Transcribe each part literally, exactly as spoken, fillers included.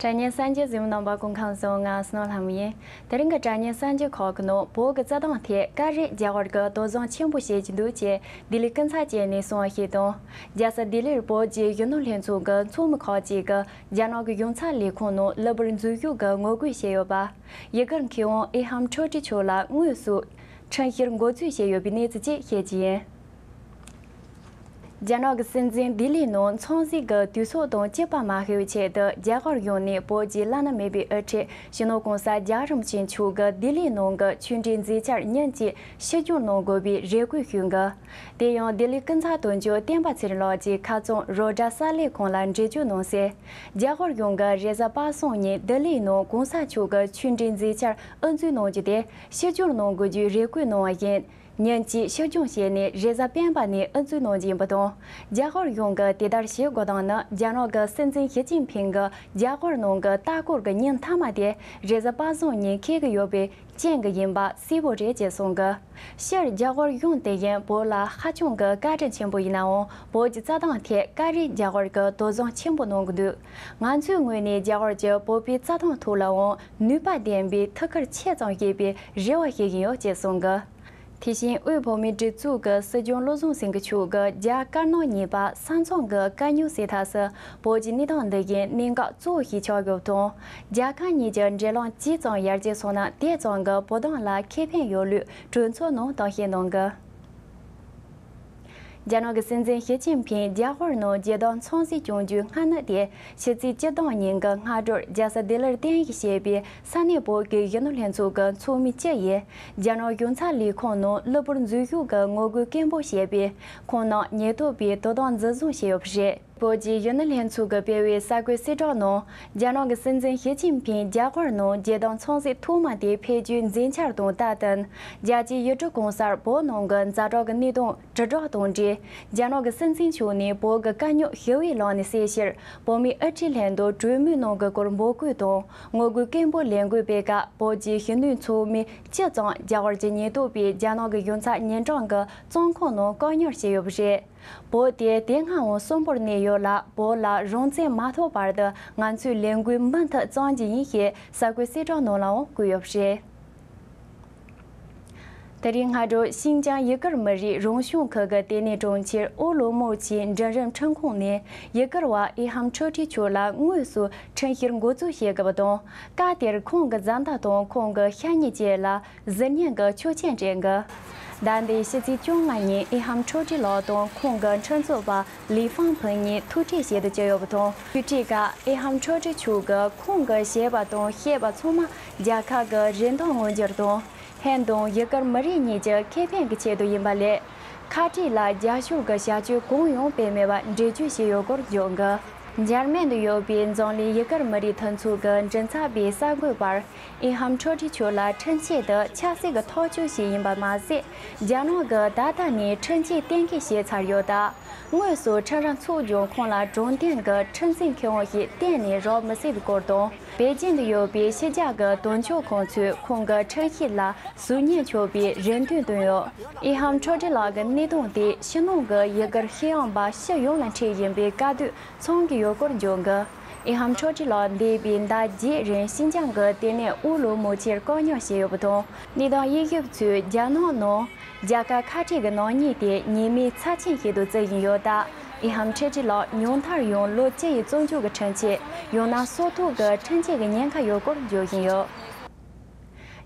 དྲ་བརྙན་གསར་འགྱུར་གཟིགས་མོ་རྣམ་པ་སྐུ་ཁམས་བཟང་། ང་སྣོ་ལྷ་མོ་ཡིན། དེ་རིང་གི་དྲ་བརྙན་གསར་འགྱུར་ཁག་གི་ནང་བོད་ཀྱི་རྩྭ་ཐང་ཐད་ཀ་རེད་རྒྱ་གར་གྱིས་དོ་སྣང་ཆེན་པོ་བྱེད་ཀྱི་འདུག་ཅེས་ལྡི་ལི་སྐུ་ཚབ་བཅས་ནས་གསུངས་པ་ཞིག་དང་། རྒྱལ་ས་ལྡི་ལིར་བོད་ཀྱི་གཞོན་ནུ་ལྷན་ཚོགས་ཀྱི་ཚོགས་མི་ཁག་ཅིག་གིས་རྒྱ་ནག་གི་ཡོངས་ཚད་ལས་ཁུངས་ནང་གློ་བུར་འཛུལ་ཞུགས་ཀྱི་ངོ་རྒོལ་བྱས་ཡོད་པ། ཡུ་གུར་མཁས་དབང་ཨི་ཧམ་ཁྲོ་ཀྲི་མཆོག་ལ་དངོས་སུ་ཁྲིམས་བཤེར་འགོ་འཛུགས་བྱས་ཡོད་པའི་གནས་ཚུལ་བཅས་བཤད་ཀྱི་ཡིན། རྒྱ་ནག་གི་སྲིད་འཛིན་ལྡི་ལིའི་ནང་ཚང་ཞིང་གི་དུས་ཚོད་དང་བཅས་པ་མ་ཤེས་པའི་ཆེད་དུ་རྒྱ་གར་གཞུང་ནས་བོད་ཀྱི་བླ་ན་མེད་པའི་དབུ་ཁྲིད་སྤྱི་ནོར་གོང་ས་རྒྱལ་བ་རིན་པོ་ཆེ་མཆོག་གི་ལྡི་ལིའི་ནང་གི་ཆོས་འབྲེལ་མཛད་འཆར་ཉིན་གཅིག་ཕྱིར་བསྒྱུར་གནང་དགོས་པའི་རེ་སྐུལ་ཞུས་འདུག་དེ་ཡང་ལྡི་ལི་སྐུ་ཚབ་དོན་གཅོད་བསྟན་པ་ཚེ་རིང་ལགས་ཀྱིས་ཁ་རྩང་རོགས་དྲ་གསར་ལས་ཁང་ལ་འགྲེལ་བརྗོད་གནང་གསལ། རྒྱ་གར་གཞུང་གིས་རེས་གཟའ་པ་སངས་ཉིན་ལྡི་ལིའི་ནང་གོང་ས་མཆོག་གི་ཆོས་འབྲེལ་མཛད་འཆར་དབུ་འཛུགས་གནང་རྒྱུ་དེ་ཕྱིར་བསྒྱུར་གནང་དགོས་རྒྱུའི་རེ་སྐུལ་གནང་བ་ཡིན། ཉིན་གཅིག་ཕྱིར་བསྒྱུར་བྱས་ནས་རེས་གཟའ་སྤེན་པ་ནས་དབུ་འཛུགས་གནང་རྒྱུ་ཡིན་པ་དང་། རྒྱ་གར་གཞུང་གིས་དེ་ལྟར་བྱེད་དགོས་སྟངས་ནི་རྒྱ་ནག་གི་སྲིད་འཛིན་ཞི་ཅིན་ཕིང་གིས་རྒྱ་གར་ནང་གི་ལྟ་སྐོར་གྱི་ཉིན་མཐའ་མ་དེ་རེས་གཟའ་པ་སངས་ཉིན་འཁེལ་གྱི་ཡོད་པའི་རྐྱེན་གྱིས་ཡིན་པ་གསལ་པོ་རེད་ཅེས་གསུངས་འདུག་སྤྱིར་རྒྱ་གར་གཞུང་དེ་བཞིན་བོད་ལ་ཧ་ཅང་གི་བཀའ་དྲིན་ཆེན་པོ་ཡིན་ནའང་། བོད་ཀྱི་རྩྭ་ཐང་ཐད་ཀ་རེད་རྒྱ་གར་གྱིས་དོ་སྣང་ཆེན་པོ་གནང་གི་འདུག་ང་ཚོའི་ངོས་ནས་རྒྱ་གར་གྱིས་བོད་པའི་རྩྭ་ཐང་ཐོག་ལའང་ནུས་པ་ལྡན་པའི་ཐུགས་ཁུར་ཆེ་ཙམ་བཞེས་པའི་རེ་བ་བྱེད་ཀྱི་ཡོད་ཅེས་གསུངས་འདུག་དེ་བཞིན་དབུས་བོད་མིའི་སྒྲིག་འཛུགས་ཀྱི་སྲིད་སྐྱོང་བློ་བཟང་སེང་གེ་མཆོག་གིས་རྒྱ་དཀར་ནག་གཉིས་བར་ས་མཚམས་ཀྱི་དཀའ་རྙོག་སེལ་ཐབས་སུ་བོད་ཀྱི་གནས་སྟངས་འདི་བཞིན་གནད་འགག་གཙོ་བོ་ཞིག་ཆགས་ཡོད་པ་དང་། རྒྱ་དཀར་གཉིས་ཀྱི་འབྲེལ་ལམ་ཇི་ཙམ་ཡར་རྒྱས་སོང་ན་དེ་ཙམ་གྱིས་བོད་དོན་ལ་ཁེ་ཕན་ཡོད་ལུགས་གྲོས་ཚོགས་ནང་གཏམ་བཤད་གནང་གི་རྒྱ་ནག་གི་སྲིད་འཛིན་ཞི་ཅིན་ཕིང་རྒྱ་གར་ནང་རྒྱལ་དར་འཚོང་རྩིས་བསྐྱོན་རྒྱུའི་སྔ་ནུབ་དེ་ཕྱི་ཚེས་བཅུ་དང་ཉིན་གྱི་སྔ་དྲོར་རྒྱལ་ས་ལྡི་ལིར་རྟེན་གཞི་བྱས་པའི་ས་གནས་བོད་ཀྱི་གཞོན་ནུ་ལྷན་ཚོགས་ཀྱི་ཚོགས་མི་བཅུ་ཡིས་རྒྱ་ནག་གཞུང་ཚབ་ལས་ཁུངས་ནང་གློ་བུར་འཛུལ་ཞུགས་ཀྱི་ངོ་རྒོལ་སྐད་འབོད་བྱས་པས། ཁོང་རྣམས་ཉེན་རྟོག་པས་དོ་དམ་འཛིན་བཟུང་བྱས་ཡོད་པ་རེད། བོད་ཀྱི་གཞོན་ནུ་ལྷན་ཚོགས་ཀྱིས་སྤེལ་བའི་གསར་འགོད་གསལ་བསྒྲགས་ནང་། རྒྱ་ནག་གི་སྲིད་འཛིན་ཞི་ཅིན་ཕིང་རྒྱ་གར་ནང་རྒྱལ་དར་འཚོང་རྩིས་ཐོག་མ་དེ་ཕེབས་རྒྱུའི་མཛད་འཆར་དང་སྟབས་བསྟུན། རྒྱལ་སྤྱིའི་ཡུལ་གྲུ་གང་སར་བོད་ནང་གི་ཛ་དྲག་གི་གནད་དོན་དྲིལ་བསྒྲགས་དང་འབྲེལ། རྒྱ་ནག་གི་སྲིད་འཛིན་མཆོག་ནས་བོད་ཀྱི་དཀའ་རྙོག་ཞི་བའི་ལམ་ནས་སེལ་ཕྱིར། བོད་མིའི་དབུ་ཁྲིད་ལྷན་དུ་གྲོས་མོལ་གནང་དགོས་སྐོར་འབོད་སྐུལ་དང་ངོ་རྒོལ་སྐད་འབོད་ལས་འགུལ་སྤེལ་སྐབས། བོད་ཀྱི་གཞོན་ནུའི་ཚོགས་མི་བཅུ་ཙམ་རྒྱ་གར་གྱི་ཉེན་རྟོག་པས་རྒྱ་ནག་གི་གཞུང་ཚབ་ཉིན་གྲངས་ཀྱི་བཙོན་ཁང་ནང་བཀག་ཉར་བྱས་ཡོད་པ་རེད། བོད་དེ་དེ་སྔའང་གསོན་པོར་གནས་ཡོད་ལ། བོད་ལ་རང་བཙན་མ་ཐོབ་བར་དུ་ང་ཚོས་ལས་འགུལ་མུ་མཐུད་བརྩམ་རྒྱུ་ཡིན་ཞེས་གསར་འགོད་གསལ་བསྒྲགས་ནང་ལའང་བཀོད་ཡོད་པ་རེད། དེ་རིང་སྔ་དྲོ་ཤིན་ཅང་ཡུ་གུར་མི་རིགས་རང་སྐྱོང་ཁུལ་གྱི་ལྟེ་གནས་གྲོང་ཁྱེར་ཨོ་ལོ་མོ་ཆིའི་འབྲིང་རིམ་ཁྲིམས་ཁང་ནས་ཡུ་གུར་བ་ཨི་ཧམ་ཁྲོ་ཁྲི་མཆོག་ལ་དངོས་སུ་ཁྲིམས་བཤེར་འགོ་འཛུགས་བྱེད་དགོས་པ་དང་། སྐབས་དེར་ཁོང་གི་བཟའ་ཟླ་དང་ཁོང་གི་ཤ་ཉེ་བཅས་ལ་གཟུར་བརྙན་གྱི་ཆོག་མཆན་སྤྲད་འདུག་ཟླ་འདིའི་ཕྱི་ཚེས་བཅོ་ལྔ་ཉིན་ཨི་ཧམ་ཁྲོ་ཁྲི་ལགས་དང་ཁོང་གི་ཁྲིམས་རྩོད་པ་ལི་ཧྥང་ཕིང་གཉིས་ཐུག་འཕྲད་བྱེད་དུ་བཅར་ཡོད་པ་དང་། ཐུག་འཕྲད་སྐབས་ཨི་ཧམ་ཁྲོ་ཁྲི་མཆོག་གིས་ཁོང་གིས་བྱས་པ་དང་བཤད་པ་ཚང་མ་རྒྱལ་ཁབ་ཀྱི་རེ་འདུན་མངོན་འགྱུར་དང་། ཧིན་དང་ཡུ་གུར་མི་རིགས་གཉིས་ཀྱི་ཁེ་ཕན་གྱི་ཆེད་དུ་ཡིན་པ་ལས། ཁ་བྲལ་ལ་རྒྱབ་སྐྱོར་གྱི་བྱ་སྤྱོད་གང་ཡང་སྤེལ་མེད་པ་འགྲེལ་བརྗོད་བྱས་ཡོད་སྐོར་བརྗོད་འདུག་འཇར་མན་དུ་ཡོད་པའི་འཛམ་གླིང་ཡུ་གུར་མི་རིགས་མཐུན་ཚོགས་ཀྱི་མགྲིན་ཚབ་པས་གསར་འགོད་པར། ཨི་ཧམ་ཁྲོ་ཁྲི་མཆོག་ལ་ཁྲིམས་ཆད་དེ་ཆབ་སྲིད་ཀྱི་ཐག་གཅོད་ཞིག་ཡིན་པ་མ་ཟད། རྒྱ་ནག་གིས་ད་ལྟ་ནས་ཁྲིམས་ཆད་གཏན་འཁེལ་བྱས་ཚར་ཡོད་སྟབས། དངོས་སུ་ཁྲིམས་ར་ཚུགས་རྒྱུར་ཁོང་ལ་དྲང་བདེན་གྱི་ཁྲིམས་འཛིན་ཁེ་དབང་ཞིག་གཏན་ནས་རག་མི་སྲིད་པའི་སྐོར་དང་། པེ་ཅིན་དུ་ཡོད་པའི་ཕྱི་རྒྱལ་གྱི་དོན་གཅོད་ཁང་ཚོས་ཁོང་གི་ཁྲིམས་ཞིབ་ལ་གཟུར་བརྙན་འཁྱོག་པའི་རེ་འདུན་བཏོན་ཡོད། ཨི་ཧམ་ཁྲོ་ཁྲི་ལགས་ཀྱི་གནད་དོན་དེ་ཕྱི་ནང་གི་ཡུ་གུར་ཤེས་ཡོན་པ་སྤྱི་ཡོངས་ལ་འཕྲད་བཞིན་པའི་དཀའ་སྡུག་མཚོན་གྱི་ཡོད་སྐོར་བརྗོད་འདུག་ཨི་ཧམ་ཁྲོ་ཁྲི་ལགས་འདས་པའི་ཟླ་བརྒྱད་རིང་ཤིན་ཅང་གི་ལྟེ་གནས་ཨུ་ལུ་མུ་ཆེར་བཀག་ཉར་བྱས་ཡོད་པ་དང་། གནས་སྟངས་དབྱེ་ཞིབ་ཚོས་རྒྱ་ནག་ནང་རྒྱལ་ཁབ་ཁ་བྲལ་གྱི་ནག་ཉེས་དེ་ཉེས་མིང་ཚབས་ཆེན་ཞིག་ཏུ་བརྩི་བཞིན་ཡོད་སྟབས། ཨི་ཧམ་ཁྲོ་ཁྲི་ལགས་ཉུང་མཐར་ཡང་ལོ་བཅུ་ཡི་བཙོན་འཇུག་གི་ཁྲིམས་ཆད། ཡང་ན་སྲོག་ཐོག་གི་ཁྲིམས་ཆད་ཀྱི་ཉེན་ཁ་ཡོད་སྐོར་བརྗོད་བཞིན་ཡོད།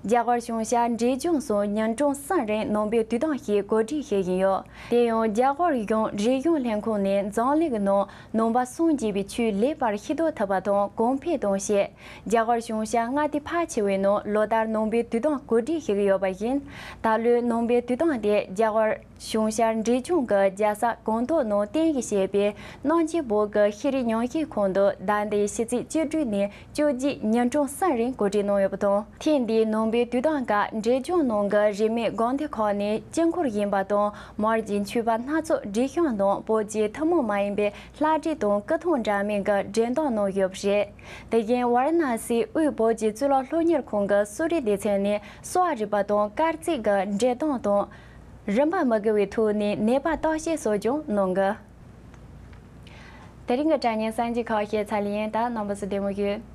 རྒྱ་གར་གཞུང་ཞབས་འབྲས་ལྗོངས་སུ་ཉིན་གྲངས་གསུམ་རིང་ནང་པའི་དུས་དམ་ཞིག་གོ་སྒྲིག་བྱེད་བཞིན་ཡོད། དེ་ཡང་རྒྱ་གར་གཞུང་རིག་གཞུང་ལྷན་ཁང་ནས་འཛམ་གླིང་གི་ནང་ནང་པ་སངས་རྒྱས་པའི་ཆོས་ལེགས་པར་ཤེས་རྟོགས་ཐུབ་པ་དང་གོང་འཕེལ་གཏོང་ཆེད། རྒྱ་གར་གཞུང་ཞབས་མངའ་སྡེ་ཕལ་ཆེ་བའི་ནང་ལོ་ལྟར་ནང་པའི་དུས་དམ་གོ་སྒྲིག་བྱེད་ཀྱི་ཡོད་པ་བཞིན། ད་ལོའི་ནང་པའི་དུས་དམ་དེ་རྒྱ་གར་གཞུང་ཞབས་འབྲས་ལྗོངས་ཀྱི་རྒྱལ་ས་ཀོང་ཏུང་ནང་རྟེན་གཞི་བྱས་པའི་རྣམ་རྒྱལ་བོད་ཀྱི་ཤེས་རིག་ཉམས་ཞིབ་ཁང་དུ་ཟླ་འདིའི་ཕྱི་ཚེས་བཅུ་དྲུག་ནས་བཅོ་བརྒྱད་ཉིན་གྲངས་གསུམ་རིང་གོ་སྒྲིག་གནང་ཡོད་པ་དང་། ཐེངས་འདིའི་ནང་པའི་དུས་དམ་སྐབས་འབྲས་ལྗོངས་ནང་གི་རིས་མེད་དགོན་སྡེ་ཁག་ནས་དཀྱིལ་འཁོར་བཞེངས་པ་དང་མར་གྱི་མཆོད་པ་སྣ་ཚོགས་སྒྲིག་བཤམས་དང་བོད་ཀྱི་ཐུན་མོང་མ་ཡིན་པའི་ལྷ་བྲིས་དང་སྐུ་ཐང་འདྲ་མིན་གྱི་འགྲེམས་སྟོན་གནང་ཡོད་པ་རེད། དེ་བཞིན་ཝཱ་ར་ཎ་སིའི་དབུས་བོད་ཀྱི་གཙུག་ལག་སློབ་གཉེར་ཁང་གི་གསོ་རིག་སྡེ་ཚན་ནས་གསོ་བ་རིག་པ་དང་སྐར་རྩིས་ཀྱི་འགྲེམས་སྟོན་དང་། རིན་པ་མི་དགོས་པའི་ཐོག་ནས་ནད་པ་བརྟག་དཔྱད་སོགས་ཀྱང་གནང་གི། དེ་རིང་གི་དྲ་བརྙན་གསར་འགྱུར་ཁག་བཤད་ཚར་ལེ་ཡིན། ད་རྣམ་པ་ཚོ་བདེ་མོ་བྱོས།